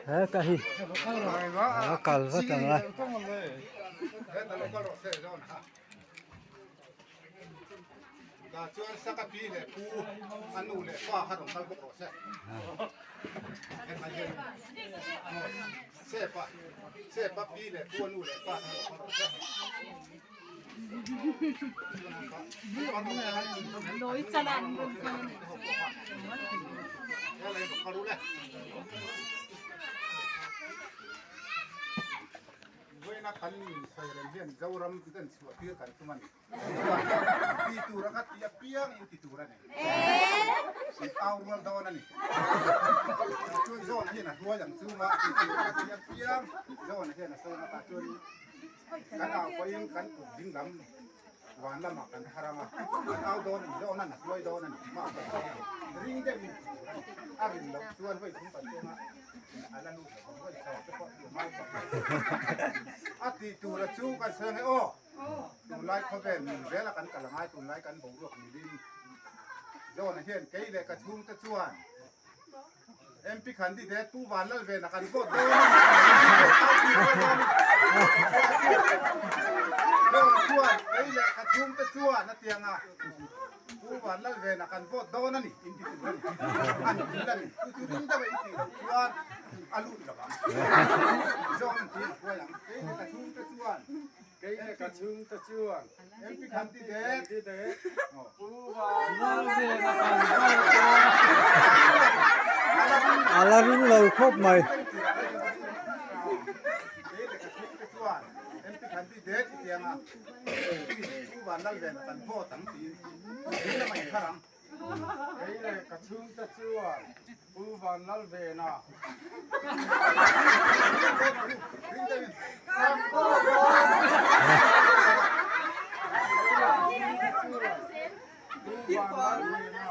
Heta hi a kal vat ang a. Kan au pawhin kan kut ding lam van lamah kan thar ang a, kan au dawn a ni, zawhna a hruai dawn a ni, mah kan sawi ang. Ring deuhin ti tur a ni. A rin loh chuan vawi thum kan tawng a, a la lut lo vang, vawi sawm te pawh ti mai bawk. A tih tura chu kan sawi ang e aw, tunlai khawvel min zela kan kal angai, tunlai kan boruak milin. Zawhna hian kei leh ka chhungte chuan MP candidate Pu Vanlalvena kan vote dawn a ni. Lawna chuan kei leh ka chhungte chuan a tiang a, Pu Vanlalvena kan vote dawn a ni in ti tur a ni. An tul a ni. Chu chu ring deuh a i tih loh chuan a lut lo ang. Zawng an ti a huai ang. Kei leh ka chhungte chuan Kei leh ka chhungte chuan MP candidate Pu Vanlalvena kan vote dawn. A la ring lo khawp mai. Kei leh ka chhungte chuan MP candidate i tianga Pu Vanlalvena kan vote ang tiin ding lamah in thar ang. Kei leh ka chhungte chuan Pu Vanlalvena. Pu Vanlalvena.